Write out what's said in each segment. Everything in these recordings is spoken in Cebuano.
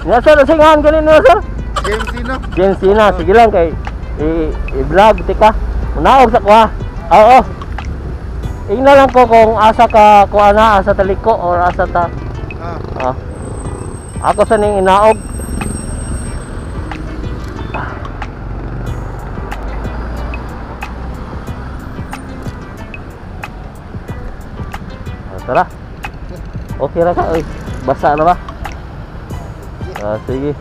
Nga sir, singahan ganin no, sir? James Sino. James Sina, sige lang kay i-vlog tika. Unaog sa kuha. Oo. Ingna lang ko kung asa ka kuha na, asa taliko or asa ta. Ah. Ah. Ako sa ning inaog. Ah, tara. Okay ra ka, oy. Basa na ba? Ah, sige.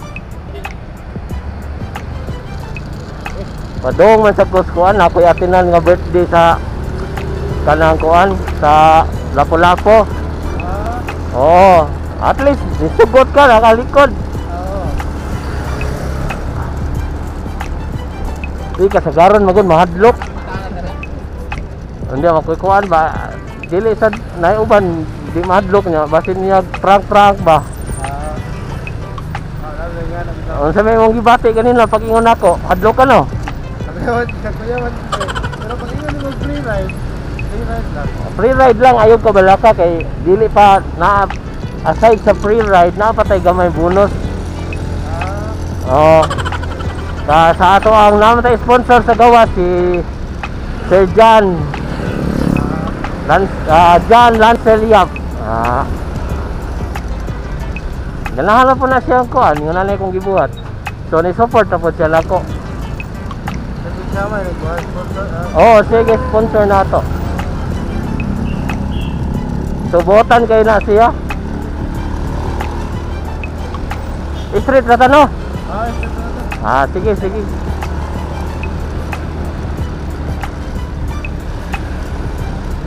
Padong man sa kuskuan, ako'y atinan nga birthday sa kanang kuan sa Lapu-Lapu. Ah. Oo. At least, nisugot ka, nakalikod. Oo. Di kasagaran magod mahadlok. Hindi ako kuan ba. Dili sa naiuban di mahadlok niya basin niya prank prank ba. Ah. Ah, lalo nga na bitaw. Unsa may imong gibati kanina pag ingon nako, hadlok ka no. Sabi ko, sa kuya man. Pero pag ingon mo free ride lang. Free ride lang ayaw ka balaka kay dili pa na aside sa free ride naa pa tay gamay bonus. Ah. Oo. Sa ato ang naman tay sponsor sa gawa si Sir John Lance, John Lancel Yap. Ah. Ganahan na po na siya ang kuan, yung nanay kong gibuhat. So ni support na po siya nako. Sabi siya man, nagbuhat sponsor. Ah. Oo, sige, sponsor na to. Subutan kayo na siya. Street na tano. Ah, ito ito. Ito. Ah, sige, sige.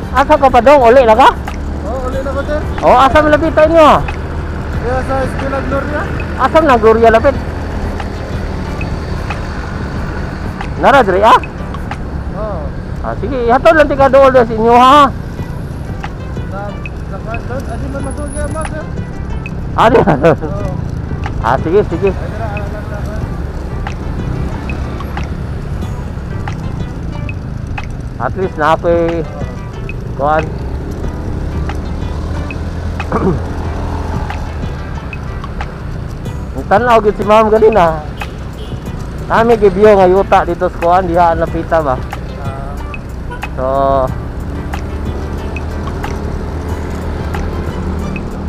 Asa ka pa dong? Uli na ka? Oh, uli na ko, sir. Oo, asa man lapitan nyo? Kaya sa Escuela Gloria. Asa na Gloria lapit? Nara diri ah? Oo. Ah, sige, ihatod lang tika dool sa inyo ha. Sa kwan, adi man masugi ang sir. Ah, di. Oo. Ah, sige, sige. Ay, dara, alam na ako. At least na ako'y kuan. Ang tanaw gyud si ma'am ganina. Nami gibyo nga yuta dito sa kuan diha ang lapita ba. Ah. So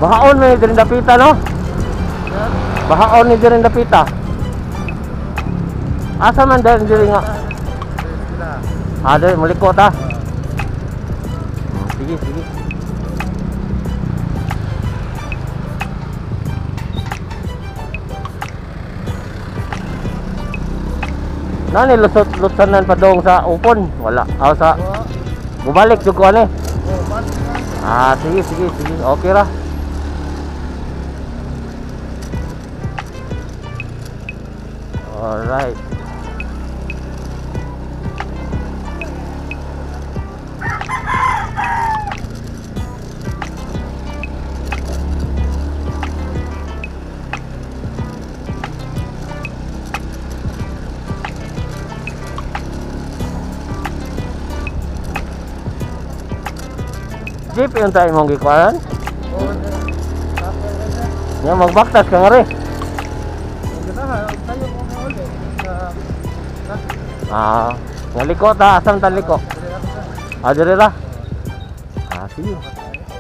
Bahaon man ni diri dapita no? Sir? Bahaon ni diri dapita. Asa man diri diri nga? Sa Escuela. Ah, diri muliko ta. Sige, sige. Nani lusot lutsanan pa dong sa upon? Wala. Ah, sa Oo. bumalik jud ko ani. Oh, balik na. Ah, sige, sige, sige. Okay ra. Alright. Jeep yung tayo mong gikuan. Oo, sir. Okay, sir. Nga magbaktas ka nga rin. Ang ganahan, ang tayo ko nga uli. Sa, Ah, nga liko ta, asam ta liko. dali ako, sir. Ah, dire ra. Ah, sige.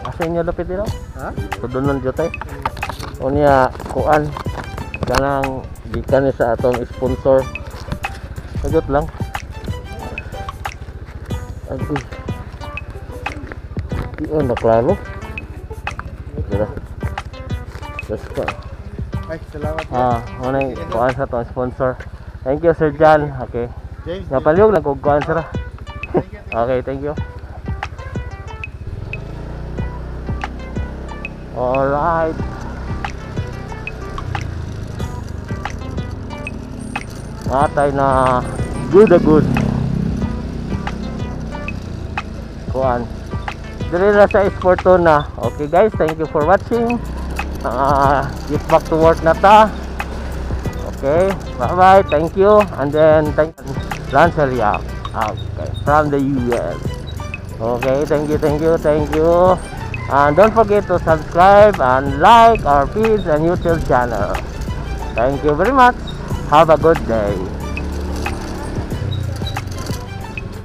Asa inyo lapit dito? Ha? Sudunon jud tay. Unya kuan kanang gikan ni sa atong sponsor. Sagot lang. Agoy. Iyon na klaro. Dira. Let's go. Ay, salamat. Sir. Ah, muna kuan sa atong sponsor. Thank you, Sir John. Okay. James. Napalihog lang kog kuan sir. Thank you. Okay, thank you. Alright. Matay na good a good. Kuan. Dire na sa Esportuna. Okay guys, thank you for watching. Ah, get back to work na ta. Okay, bye-bye. Thank you. And then thank Lancel Yap. Okay, from the US. Okay, thank you, thank you, thank you. And don't forget to subscribe and like our page and YouTube channel. Thank you very much. Have a good day.